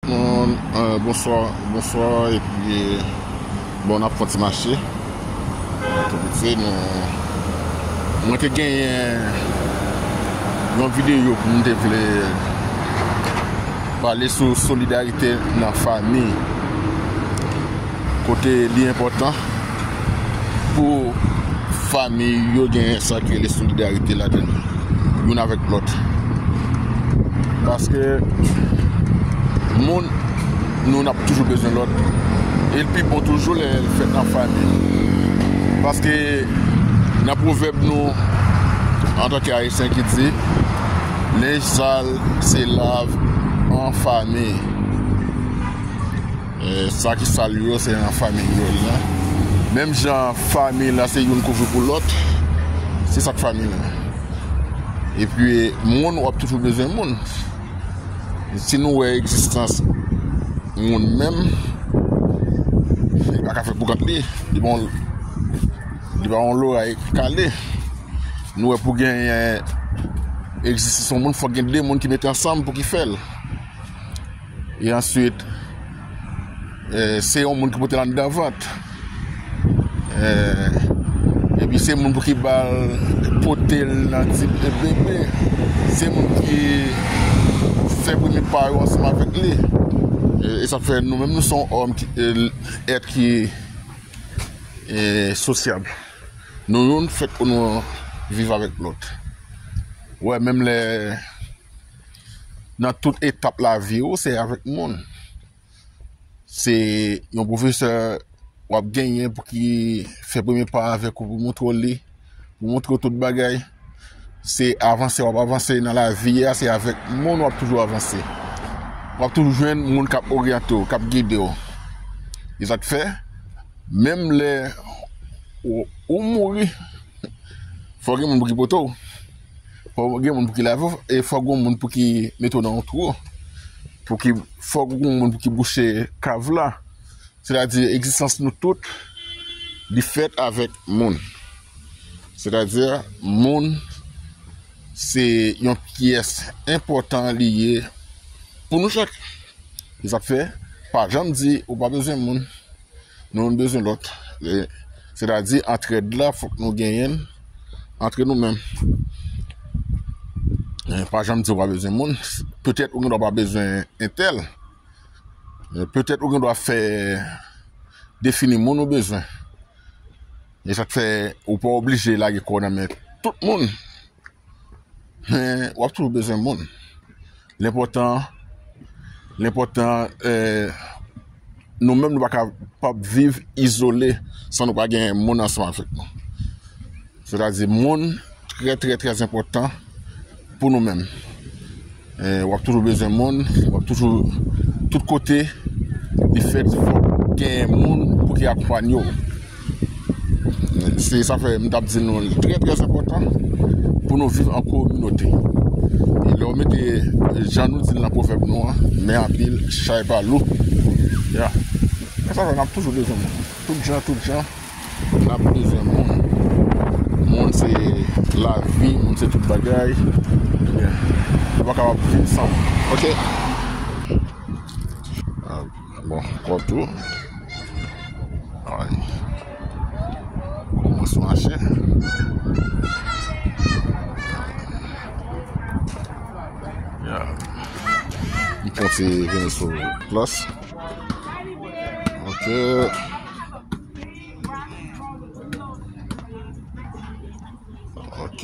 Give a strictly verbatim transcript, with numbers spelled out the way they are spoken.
Bon, euh, bonswa, bonswa, epi, bon, n ap fè yon ti mache. Tou piti, nou, mwen te genyen yon videyo pou m te vle pale sou solidarite nan fanmi. Kote li enpòtan pou fanmi yo gen sa ki rele solidarite ladan yo, youn avèk lòt. Paske moun, nou, n ap toujou bezwen lòt. E l pi bon toujou lè l fèt nan fanmi. Paske nan pwovèb nou, antanke Ayisyen ki di, "Lenj sal se lav an fanmi." E, sa ki sal yo, se nan fanmi yo l la. Menm jan fanmi la, se youn kouvri pou lòt, se sa k fanmi la. Epi, moun, w ap toujou bezwen moun. Si nou wè egzistans moun menm, li pa ka fèt pou kont li. Li pa yon, li pa yon loray kale. Nou wè pou gen egzistans yon moun, fòk gen de moun ki mete ansanm pou ki fè l. E answit, eh, se yon moun ki pote l anndan vant. Eh, epi se moun pou ki ba l, pote l nan ti bebe. Se moun ki fè premye pa yo ansanm avèk li. E, e sa fè nou menm nou se yon òm ki, eh, èt ki, eh, sosyab. Nou youn fèt pou nou viv avèk lòt. Wè, menm lè nan tout etap lavi w, se avèk moun. Se yon pwofesè w ap genyen pou ki fè premye pa avèk ou, pou montre w li, pou montre w tout bagay. Se avanse w ap avanse nan lavi a, se avèk moun w ap toujou avanse. W ap toujou jwenn moun k ap oryante w, k ap gide w. E sa k fè, menm lè ou, ou mouri, fò gen moun pou ki pote w. Fò gen moun pou ki lave w. E fò gen moun pou ki mete w nan yon twou. Pou ki, fò gen moun pou ki bouche kav la. Sètadi, egzistans nou tout, li fèt avèk moun. Sètadi, moun, se yon pyès enpòtan li ye pou nou chak. Se sa k fè, pa janm di ou pa bezwen moun. Nou youn bezwen lòt. E, sètadi, antrèd la, fòk nou genyen l antre nou menm. E, pa janm di ou pa bezwen moun. Petèt ou gen dwa pa bezwen entèl. E, petèt ou gen dwa fè defini moun ou bezwen. E sa k fè ou pa oblije lage kò w nan men tout moun. Men, w ap toujou bezwen moun. Lenpòtan, lenpòtan, eh, nou menm nou pa kapab viv izole san nou pa gen moun ansanm avèk nou. Sètadi, moun trè, trè, trè enpòtan pou nou menm. Eh, w ap toujou bezwen moun, w ap toujou, tout kote, li fèt, fòk gen moun pou ki akonpanye w. Se sa fè m t ap di nou, li trè, trè enpòtan pou nou viv an kominote. E lè w mete, jan nou di l nan pwovèb nou an, men anpil, chay pa lou. Ya. Men sa fè n ap toujou bezwen moun. Tout jan, tout jan, n ap bezwen moun. Moun se lavi, moun se tout bagay. Ebyen, nou pa kapab viv san moun. Oke? Ah, bon, kò tou. Ay. Kòmanse mache. Ya. M panse vin sou plas. Ok. Ok.